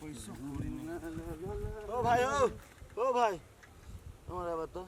पैसो कौड़ी नहीं। ओ भाई ओ ओ भाई हमरा बता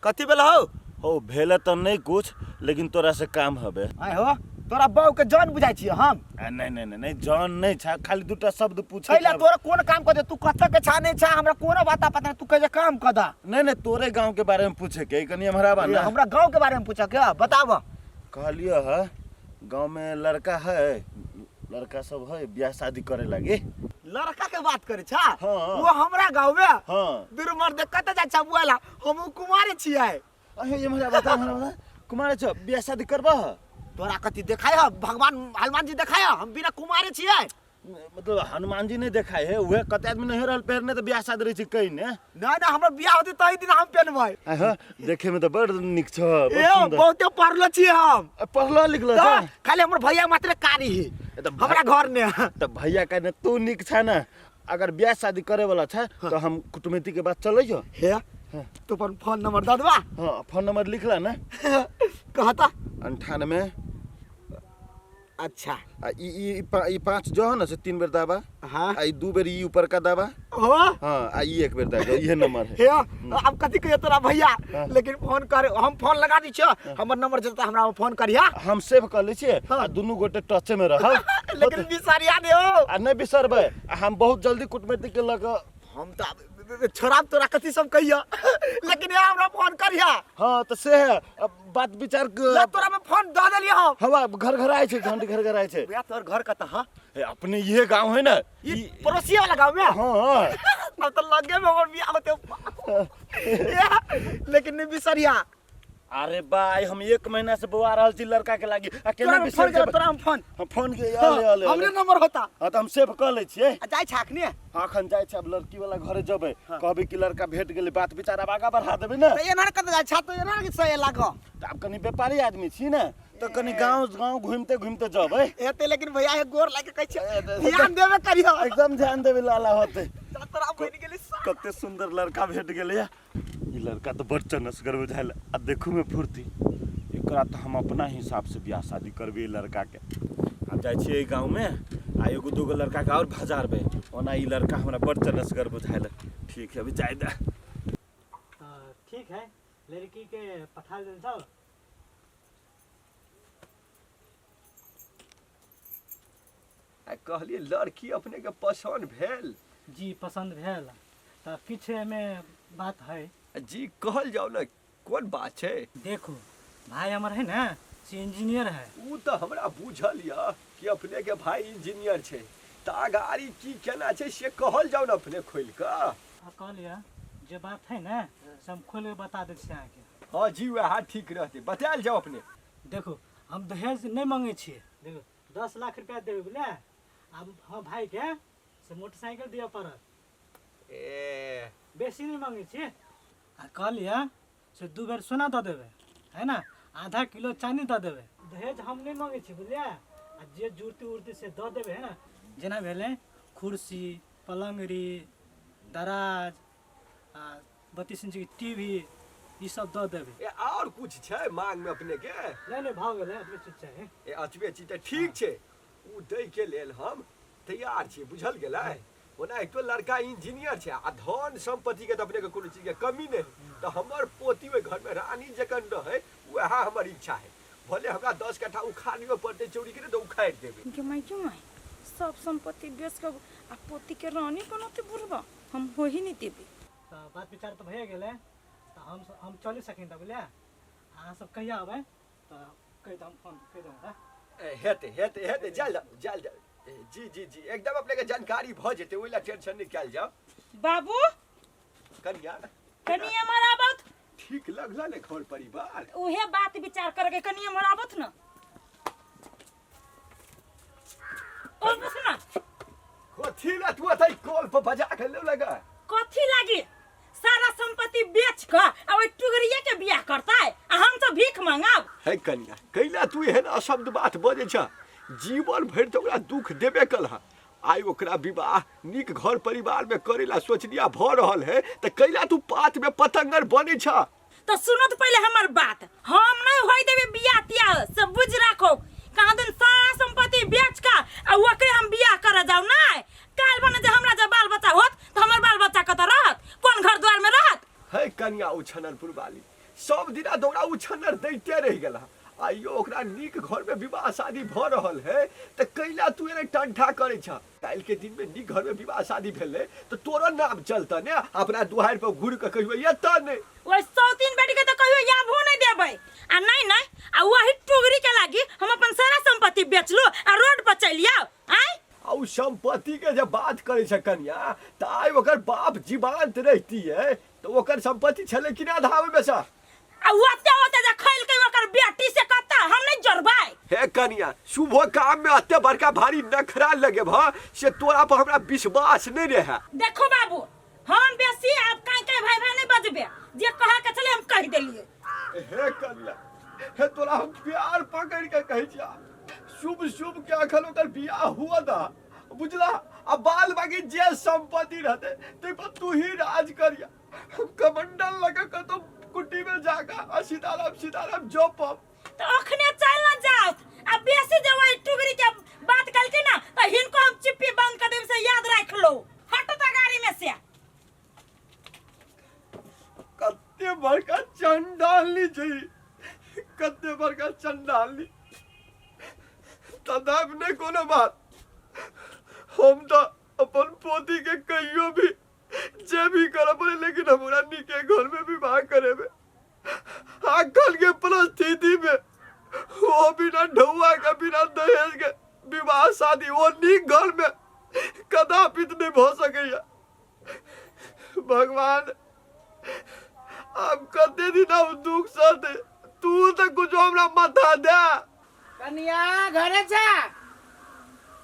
कथी भेल हौ हो भेल तऽ नहीं कुछ लेकिन तोरा से काम हबे आय हो तोरा बहू के जान बुझाइ छियै हम आ नहीं नहीं नहीं नहीं जान नहीं छा खाली दूटा शब्द पूछे कैला तोरा कोन काम कर दे तू कतऽ के छा नहीं छा हमरा कोनो बात पता नहीं तू कहे काम कर दा नहीं नहीं तोरे गांव के बारे में पूछे के कनी हमरा बा ना हमरा गांव के बारे में पूछा के बताब कहलियो है गांव में लड़का है लड़का सब है ब्याह शादी करे लागी लड़का के बात करे छा हाँ। वो हमरा गांव में हाँ दुरु मर्द कतऽ जा छा बुआला हम कुमारे छियै अहे ये हमरा बता हमरा बता कुमार छ ब्याह शादी करबह तोरा कथी देखाय ह भगवान हनुमान जी देखाय ह? हम बिना कुमारे छियै मतलब हनुमान जी नहीं देखाय है उहे कते आदमी नहीं रहल पहिरने तऽ ब्याह शादी रहै छै कहीं ने ना ना हमर बियाह होते तही दिन हम पेनबै आहा, देखे में तऽ बड़ नीक छ बड़ ए सुन्दर। बहुते पढ़लो छियै हम आ, पढ़लो लिखलो तऽ छ खाली हमर भैया मात्र कारी ही ए तऽ हमरा घर ने तऽ भैया कहने तू नीक छ ने अगर ब्याह शादी करे वाला छ तऽ हम कुटुमैती के बात चलै छौ हे तू अपन फोन नंबर दऽ देबा हाँ फोन नंबर लिखला ने कहता 98 अच्छा आ ई ई ई पा- ई पाँच जो है ना से तीन बेर दाबा हाँ आ ई दू बेर ई ऊपर का दाबा हो हाँ आ ई एक बेर दाबा इहे नंबर है हे अब कथी कहियो तोरा भैया हाँ। लेकिन फोन कर हम फोन लगा दी छियो हमर नंबर जता हमरा फोन करिया हम सेव कर लै छियै हाँ। आ दुनू गोटे टचे में रहब लेकिन बिसरिया नहीं हो आ नहि बिसरबै आ हम बहुत जल्दी कुटमैती के लऽ कऽ हम तो अब छोड़ा तोरा कथी सब कहियो लेकिन ये हमरा फोन करिया हाँ तऽ से है अब बात विचार ले तोरा में फोन दऽ देलियै हम हवा घर घर आय छै घंटी घर घर आय छै भैया तोहर घर कतऽ हँ ए, अपने इहे गांव है ना ई पड़ोसिया वाला गाँव में हाँ हाँ अब तो लगे में हमर बियाह होते ये, लेकिन नहीं बिसरिया अरे भाई हम एक महीना से बौआ रहल छी लड़का के लागी आ केना तोरा में फोन बिसर कर जेबै? तोरा हम फोन हम फोन के अले अले हमरे नंबर होता हाँ तऽ हम सेव कऽ लै छियै आ जाइ छा अखने हाँ अखन जाइ छै आब लड़की वाला घरे जेबै कहबै कि लड़का भेट गेलै बात विचार आब आगाँ बढ़ा देबै ने तऽ एना कतऽ जाइ छा तो एना के सही लाग तऽ आब कनि व्यापारी आदमी छी ने तऽ कनि गाँव गाँव घुमिते घुमिते जेबै एते लेकिन भैया हे गोर लागे कहै छै ध्यान देबे करियो एकदम ध्यान देबै लाला होतै तोरा बनि गेलै कते सुन्दर लड़का भेट गेलै ई लड़का तऽ बड़ चनसगर बुझायल आ देखूमे फुर्ती। एकरा तऽ हम अपना हिसाबसँ बियाह शादी करबै ई लड़काके। आब जाइ छियै एहि गाँवमे आ एगो दूगो लड़काके आओर भजारबै। ओना ई लड़का हमरा बड़ चनसगर बुझायल। ठीक है अभी जाय दे। तऽ ठीक है लड़कीके पठा देल जाउ। आ कहलियै लड़की अपनेके पसन्द भेल? जी पसन्द भेल। तऽ किछु एहिमे बात है। जी कहल जाउ ने कोन बात छै? देखू भाई हमर है ने से इंजीनियर है। ओ तऽ हमरा बुझल यऽ कि अपनेके भाई इंजीनियर छै तऽ अगाड़ी की केना छै से कहल जाउ ने अपने खोलि कऽ। आ कहलियै जे बात है ने से हम खोलि कऽ बता दै छी अहाँके। हँ जी वएह ठीक रहतै बतायल जाउ अपने। देखू हम दहेज नहि मांगै छियै। देखू 10 लाख रुपया देबै बुझलियै आ हम भाईके से मोटरसाइकिल दिअ पड़त। ए बेसी नहि मांगै छी आ कहलियै से दू बेर सोना दऽ देबै है ने आधा किलो चानी दऽ देबै। दहेज हम नहि मांगै छी बुझलियै आ जे जुड़ती उड़ती से दऽ देबै है ने। जेना भेलै कुर्सी पलङ्गरी दराज आ 32 इंचके टी वी ई सब दऽ देबै। ए आओर कुछ छै मांगमे अपनेके? नहि नहि भऽ गेलै एतबे चीज चाही। ए एतबे चीज तऽ ठीक छै ओ दैके लेल हम तैयार छी बुझल गेलै। ओना एक तो लड़का इंजीनियर छै आ धन सम्पत्तिके तऽ अपनेके कोनो चीजके कमी नहि तऽ हमर पोती ओहि घरमे रानी जखन रहै वएह हमर इच्छा है। भले हमरा 10 कट्ठा उखाड़ियो पड़तै चौरीके ने तऽ उखाड़ि देबै। गे माय गे माय सब सम्पत्ति बेच कऽ आ पोतीके रानी बनौतै बुढ़बा हम होही नहि देबै। तऽ बात विचार तऽ भए गेलै तऽ हम चलि सकिन तऽ बुझलियै अहाँ सब कहिया अबै तऽ कहि दम फोन कहि दम हमरा। हेतै हेतै हेतै जायल जाउ जायल जाउ। जी जी जी एकदम अपनेके जानकारी भऽ जेतै ओहि लए टेंशन नहि कयल जाउ। बाबू कनिया कनि एम्हर आबथ। ठीक लगल ने घर परिवार? उहे बात विचार करके कनि एम्हर आबथ न। और बस ना। कथी ला तू अतै कॉल पर बजा के ले लगा? कथी लागी सारा संपत्ति बेच क आ ओइ टुगरिया के बियाह करतै आ हम सब भीख मांगब। हे कनिया कैला तू एहन अशब्द बात बजै छ? जीवन भरि तऽ ओकरा दुख देबे कलह आइ ओकरा विवाह नीक घर परिवार में करे ला सोचनिया भऽ रहल है तऽ कैला तू पात में पतंगर बनै छ? तो सुनो तो पहले हमर बात हम नहीं होई देबे बियाह तियाह सब बुझ राखो। कहाँ दिन सारा संपत्ति बेच का आ ओकरे हम बियाह कर जाऊ नहीं काल बने जे हमरा कनिया ओ छनरपुर वाली सब दिना दौड़ा ओ छनर दैते रहि गेला। आइयो ओकरा नीक घर में विवाह शादी भऽ रहल है तऽ कैला तू एना टंठा करै छह? काल्हि के दिन में नीक घर में विवाह शादी भेलै तऽ तोरो नाम चलतऽ ने, अपना दुआरि पर घुरि कऽ कहियो एतऽ नहि। ओहि सौतीन बेटी के तऽ कहियो याभो नहि देबै आ नहि नहि आ वही टुगरी के लागी हम अपन सारा संपत्ति बेचलू आ रोड पर चलि आउ आँय। आ ओ संपत्ति के जे बात करै छै कनिया, तऽ आइ ओकर बाप जीवांत रहितियै तऽ ओकर संपत्ति छलै कि नहि आधा ओहिमे सँ? आ ओते ओते जे खैलकै ओकर बेटी से कतऽ हम नहि जोड़बै। हे कनिया, शुभो काम में अते बड़का भारी नखरा लगेबह से तोरा पर हमरा विश्वास नहीं रहे। देखो बाबू, हम बेसी आब काई काई भाई भाई नहीं बजबे, जे कहे के छले हम कहि देलिए। हे कनिया, हे तोरा हम प्यार पकड़ के कहै छिया, शुभ शुभ के अखन ओकर बियाह हुआ दा बुझला, आ बाल बाकी जे संपत्ति रहते तै पर तू ही राज करिया। हम कमंडल लगा के तो कुटी में जाकर आ सीताराम सीताराम जपब। तो अखने चल ना जाओ, आ बेसी जे वही टुगरी के बात कलके ना तो हिनको हम चिप्पी बंद कर देब से याद रख लो। हट तो गाड़ी में से। कते बड़का चंडाली छै, कते बड़का चंडाली। तदाप नहीं कोनो बात, हम तो अपन पोती के कहियो भी जे भी करे पड़े लेकिन हमरा नीके घर में विवाह करे में आकल के परिस्थिति में वो बिना ढौआ के बिना दहेज के विवाह शादी वो नीक घर में कदापि नहीं भ सकैया। भगवान अब कते दिन हम दुख सहते, तू तो कुछ हमरा माथा दे। कनिया घरे छा?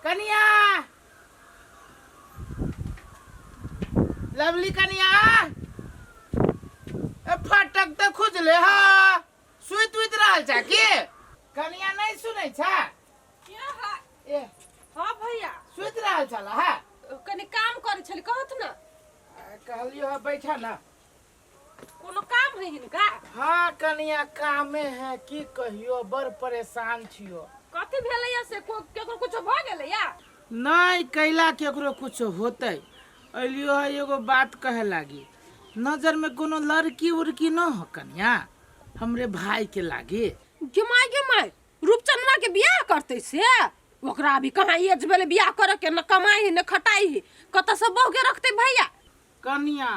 कनिया लवली कनिया, ए फटक तऽ खुजले हा, सुति उति रहल छा की? कनिया नहीं सुनै छा? ए हाँ भैया, सुति रहल छल हा? कनी काम करै छली, कहत ना। कहलियो हा बैठा ना। कोनो काम है हिनका? हाँ कनिया कामे है, की कहियो बड़ परेशान छियो। कथी भेलैया से? केकरो कुछो भऽ गेलैया? नहीं कैला केकरो कुछ होतै। अलियो है एगो बात कहे लागी, नजर में कोनो लड़की उड़की न हो कनिया हमरे भाई के लागी? गे my, रूपचंदवा के बियाह करते से ओकरा अभी कहाँ एज भेलै बियाह करे के, न कमाई है न खटाई है, कतऽ से बहू के रखते भैया? कनिया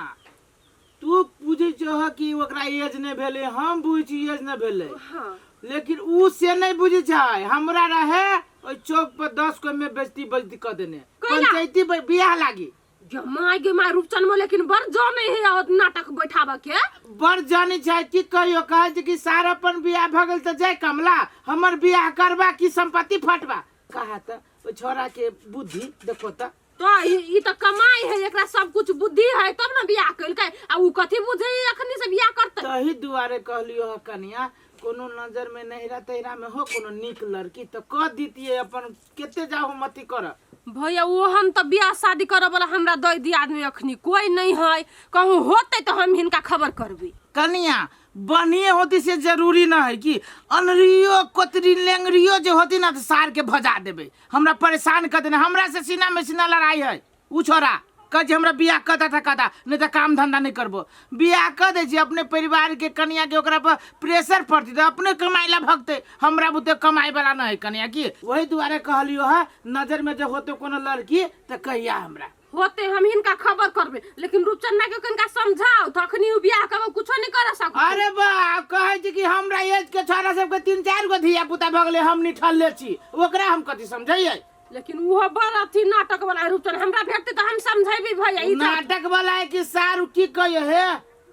तू बुझै छह कि ओकरा एज नहि भेलै, हम बुझै छी एज नहि भेलै। हाँ। लेकिन उ से नहीं बुझै छै। हमरा रहे ओहि चौक पर 10 कोई में बेइज्जती बेइज्जती कऽ देने। कैला? पंचायती बियाह लागी। गे my, गे my, Roopchand में लेकिन बड़ जाने है और नाटक बैठाबऽ के। बड़ जाने छै की कहियो, कहै छै कि सार अपन बियाह भऽ गेल तऽ जय कमला, हमर बियाह करबा की संपत्ति फटबा। कहा तऽ ओहि छोरा के बुद्धि देखो तऽ। तो ई तऽ कमाई है, एकरा सब कुछ बुद्धि है तब ना बियाह केलकै, आ उ कथी बुझै अखनी से बियाह करतै। तही दुआरे कहलियो ह कनिया, कोनो नजर में नहिरा तहिरा में हो कोनो नीक लड़की तऽ कह दितियै अपन, कते जाहो मती कर। भैया ओहन तऽ बियाह शादी करऽ वाला हमरा दै दी आदमी अखनी कोई नहीं है, कहूँ होतै तऽ हम हिनका खबर करबै। कनिया बढ़िए होती से जरूरी न है कि अनरियो कोतरी लेंगरियो जे होती ना तो सार के भजा देबे, हमरा परेशान कर देने, हमरा से सीना में सीना लड़ाई है। उ छोरा कह जे हमरा बियाह कर दा कर दा, नहीं तो काम धंधा नहीं करबो। बियाह कर दे छी अपने परिवार के कनिया के ओकरा पर प्रेशर पड़ती तो अपने कमाई ला भगते, हमरा बुते कमाई वाला न है कनिया की। वही दुआरे कहलियो है नजर में जब होते कोनो लड़की तो कहिया हमरा होते हम हिनका खबर करबे, लेकिन रूपचंदा के कनिका समझाओ तो अखनी उ बियाह करबो कुछो नहीं कर सकत। अरे बा कहै छी कि हमरा एज के छोरा सबके 3-4 गो धिया पुता भऽ गेलै, हम निठल्ले छी, ओकरा हम कथी समझैयै? लेकिन उहो बड़ अथी नाटक वाला है रूपचंद, हमरा भेटते तो हम समझेबी भैया। ई नाटक वाला है कि सारू की कहियो हे,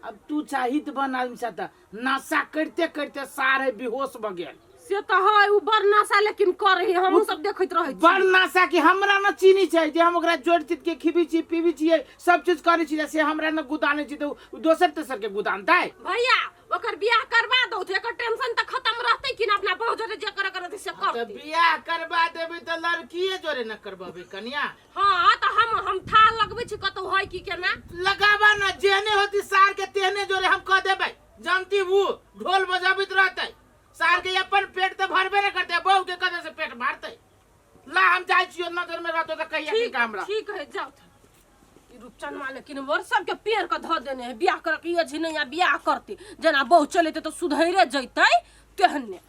अब तू चाही त बन आदमी साथ नशा करते करते सार है बेहोश भ गेल। से तो है उ बड़ नशा लेकिन करे है, हमहू सब देखैत रहै छी। बड़ नशा कि हमरा न चीनी छै जे हम ओकरा जोड़ चित के खिबी छी पीबी छियै सब चीज करै छी, से हमरा न गुदानै छी तऽ उ दोसर तेसर के गुदानतै। भैया ओकर बियाह करवा दौ, एकर टेंशन तऽ खत्म रहतै कि ना, अपना बहू जोरे जे करे करे से करतै। तऽ बियाह करवा देबै तऽ लड़कीए जोरे न करबेबै कनिया। हाँ तऽ हम थाह लगबै छी कतौ है कि केना। लगाबा न, जेहने होती सार के तेहने जोरे हम कह देबै, जानती उ ढोल बजाबैत रहतै, सार के अपन पेट तऽ भरबे न करतै, बहू के कतऽ से पेट भरतै। ला हम जाइ छियो, नजर में रहतो तऽ कहिया की ठीक काम रह। ठीक है जाउ। ई रूप रूपचनमा लेकिन वर सबके पेड़ के धऽ देने है, बियाह करे के एज नहीं आ बियाह करते, जेना बहु चलेते तऽ सुधैरे जैतै तेहने।